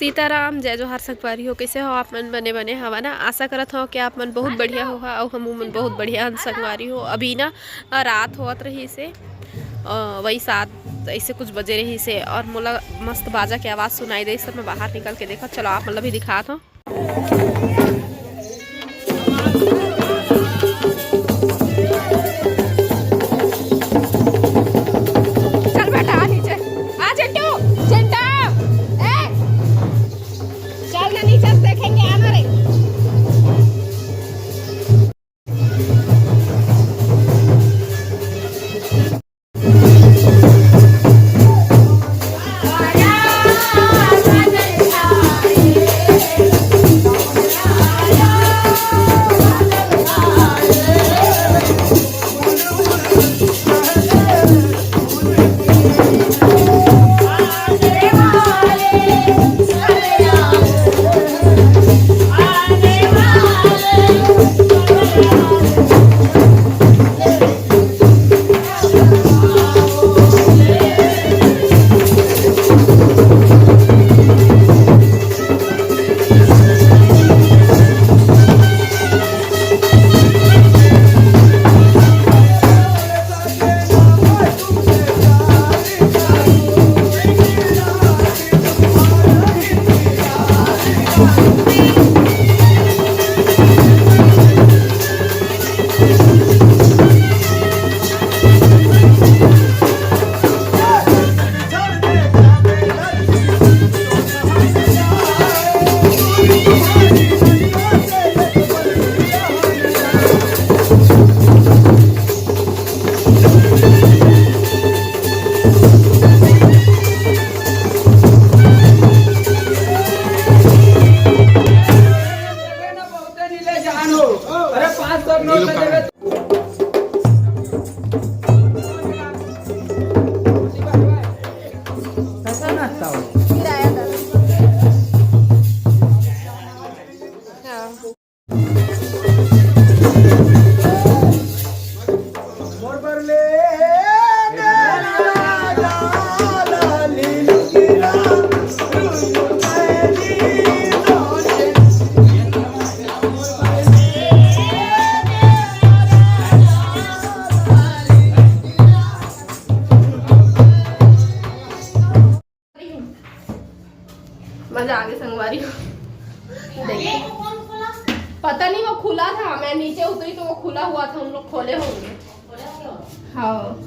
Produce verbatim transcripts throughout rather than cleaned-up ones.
सीताराम, जय जोहार संगवारी हो। कइसे हो आप मन? बने बने हवा ना? आशा करत हो कि आप मन बहुत बढ़िया हो हा, अउ हमू मन बहुत बढ़िया हन संगवारी हो। अभी ना, अ, रात होवत रहिस हे, अ, वही सात ऐसे कुछ बजे रहिस हे, अउ मोला मस्त बाजा के आवाज़ सुनाई देइस, त मैं बाहर निकल के देखत, चलो आप मन ला भी दिखात हो। चल बेटा, आ नीचे। आ चिंटू, चिंटू, ए, चल ना नीचे से देखेंगे, आना रे। मजा आ गया संगवारी हो। देखिए, पता नहीं वो खुला था, मैं नीचे उतरी तो वो खुला हुआ था, उन लोग खोले होंगे। हाँ।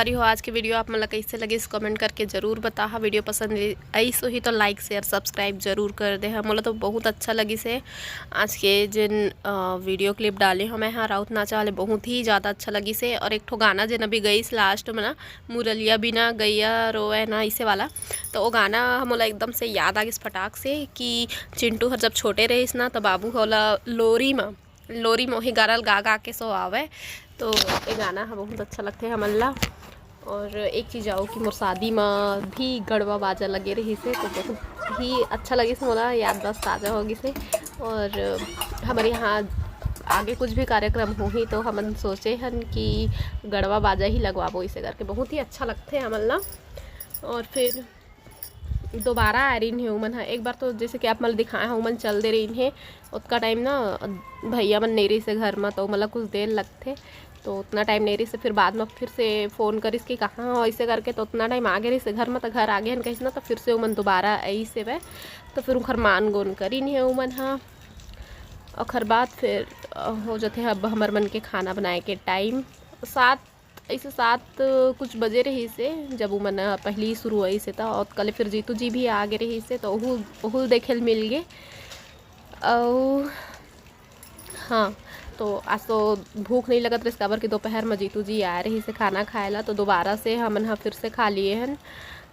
अरे हो, आज के वीडियो आप मन ला कइसे लगिस, कमेंट करके जरूर बताहा। वीडियो पसंद आइस होही तो लाइक, शेयर, सब्सक्राइब जरूर कर देहा। मोला तो बहुत अच्छा लगिस हे आज के जेन, अ, वीडियो क्लिप डाले हो मैं हा राउत नाचा वाले, बहुत ही ज़्यादा अच्छा लगिस हे। और एक ठो गाना जेन अभी गइस लास्ट में ना, मुरलिया बिना गैया रोवे ना, इसे वाला, तो वो गाना ह मोला एकदम से याद आ गिस फटाक से कि चिंटू हर जब छोटे रहिस ना, तो बाबू ह ओला लोरी म लोरी मोही गारल गा गा के सोआवे। तो ये गाना ह बहुत अच्छा लगथे हमन ला। और एक चीज़ आऊ कि मोर शादी म भी गड़वा बाजा लगे रहिस हे, तो बहुत ही अच्छा लगिस मोला, याददाश्त ताज़ा हो गिस हे। और हमर यहाँ आगे कुछ भी कार्यक्रम होही तो हमन सोचे हन कि गड़वा बाजा ही लगवाबो, इसे करके बहुत ही अच्छा लगथे हमन ला। और फिर दोबारा आए रहिन हे उमन ह। एक बार तो जैसे कि आप मन ल दिखाए हव, उमन चल दे रहिन हे। ओतका टाइम ना भैया मन नइ रहिस हे घर म, तो ओमन ल कुछ देर लगथे, तो उतना टाइम नइ रहिस हे। फिर बाद म फिर से फ़ोन करिस कि कहाँ हो, ऐसे करके, तो उतना टाइम आ गे रहिस हे घर म, तो घर आ गे हन कहिस ना, तो फिर से उमन दोबारा आइस हे। तो फिर उखर मान गोन करिन हे उमन ह। ओखर बाद फिर, अ, हो जथे अब हमर मन के खाना बनाए के टाइम। सात ऐसे सात कुछ बजे रहिस हे, जब उमन पहली शुरू होइस हे, त ओतका ले फिर जीतू जी भी आ गे रहिस हे, त ओहू, ओहू ल देखे ल मिल गे। अउ हाँ, तो आज तो भूख नइ लगत रहिस, काबर कि दोपहर म जीतू जी आए रहिस हे खाना खाए ला, तो दोबारा से हमन ह फिर से खा लिए हन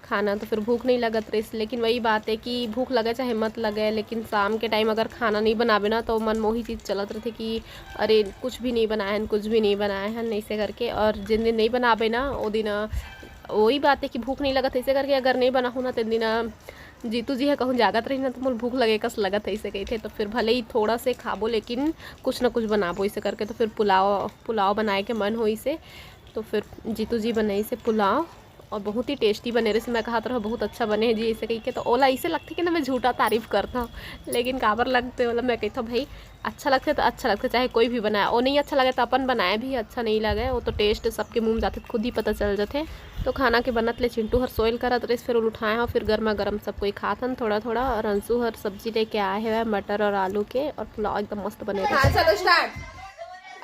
खाना, तो फिर भूख नइ लगत रहिस। लेकिन वही बात हे कि भूख लगे चाहे मत लगे, लेकिन शाम के टाइम अगर खाना नइ बनाबे ना, तो मन म ओही चीज़ चलत रहिथे कि अरे, कुछ भी नइ बनाए हन, कुछ भी नइ बनाए हन, ऐसे करके। और जिन दिन नइ बनाबे ना, ओ दिन, अ, वही बात हे कि भूख नइ लगत, ऐसे करके अगर नइ बनाहूँ ना, तेन दिन, अ, जीतू जी ह कहूँ जागत रही ना, तो मोला भूख लगे कस लगत हे, ऐसे कहिथे। तो फिर भले ही थोड़ा से खाबो, लेकिन कुछ ना कुछ बनाबो, ऐसे करके। तो फिर पुलाव, पुलाव बनाए के मन होइस हे, तो फिर जीतू जी बनाइस हे पुलाव। और बहुत ही टेस्टी बने रहिस। मैं कहत रहूँ बहुत अच्छा बने हे जी, ऐसे कहिके, तो ओला ऐसे लगथे कि ना मैं झूठा तारीफ करत हूँ, लेकिन काबर लगथे ओला मैं कहत हूँ भाई, अच्छा लगथे तो अच्छा लगथे, चाहे कोई भी बनाए, वो नहीं अच्छा लगे तो अपन बनाए भी अच्छा नहीं लगे, वो तो टेस्ट सबके मुंह में जाथे तो खुद ही पता चल जाथे। तो खाना के बनत ले चिंटू हर सोयल करत रहिस, फिर ओला उठाए हव, फिर गर्मा गर्म सब कोई खात हन थोड़ा थोड़ा। और अंशु हर सब्जी लेके आए हवय मटर और आलू के, और पुलाव एकदम मस्त बने रहिस। हाँ, चलो स्टार्ट।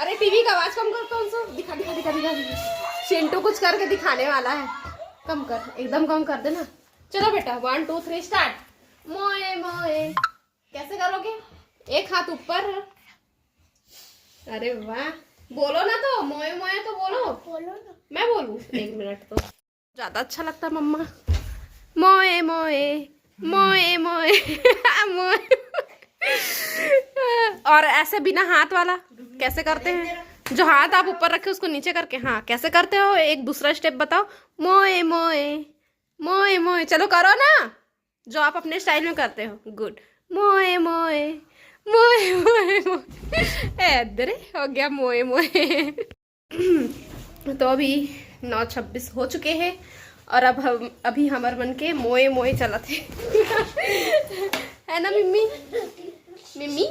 अरे टीवी का आवाज कम कर, कौन सा दिखा, दिखा, दिखा, दिखा, दिखा। चिंटू कुछ करके दिखाने वाला है। कम कर, एकदम कम कर देना। चलो बेटा, वन टू थ्री स्टार्ट। मोए मोए। कैसे करोगे? एक हाथ ऊपर। अरे वाह, बोलो ना तो, मोए मोए तो बोलो। बोलो ना। मैं बोलूं? एक मिनट तो। ज्यादा अच्छा लगता मम्मा। मोए मोए, मोए मोए। मोए। और ऐसे बिना हाथ वाला कैसे करते हैं? जो हाथ आप ऊपर रखे उसको नीचे करके, हाँ, कैसे करते हो? एक दूसरा स्टेप बताओ। मोए मोए, मोए मोए, चलो करो ना, जो आप अपने स्टाइल में करते हो। गुड। मोए मोए, मोए मोए मोए। ए, अदरे, हो गया मोए मोए। तो अभी नौ छब्बीस हो चुके हैं और अब हम, अभी हमर मन के मोए मोए चलत हे। है ना मिम्मी? मिम्मी?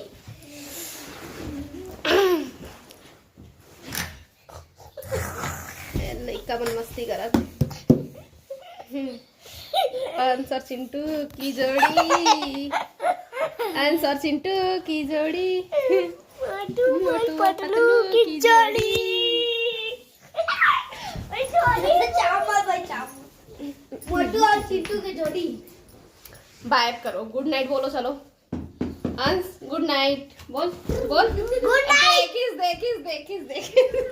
ए, लइका मन मस्ती करत हे। हम्म। अंश और चिंटू की जोड़ी, अंश और चिंटू की जोड़ी। मोटू मोटू और पतलू पतलू की की जोड़ी। जोड़ी। भाई, चाप मत, भाई, चाप। मोटू और चिंटू की जोड़ी। बाय करो, गुड नाइट बोलो, चलो। अंश, गुड नाइट बोल, बोल। गुड नाइट। देखिस, देखिस, देखिस, देखिस।